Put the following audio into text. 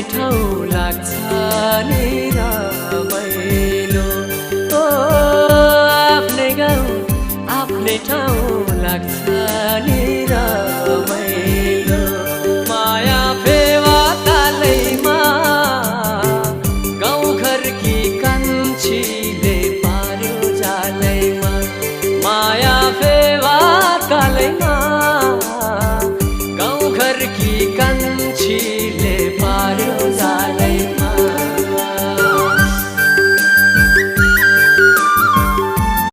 ठाउँ लाग्छ नि रमाइलो। ओ आफ्नै गाउँ आफ्नै ठाउँ लाग्छ नि रमाइलो। माया फेवा तालैमा गाउँघरकी कान्छीले पार्यो जालैमा। माया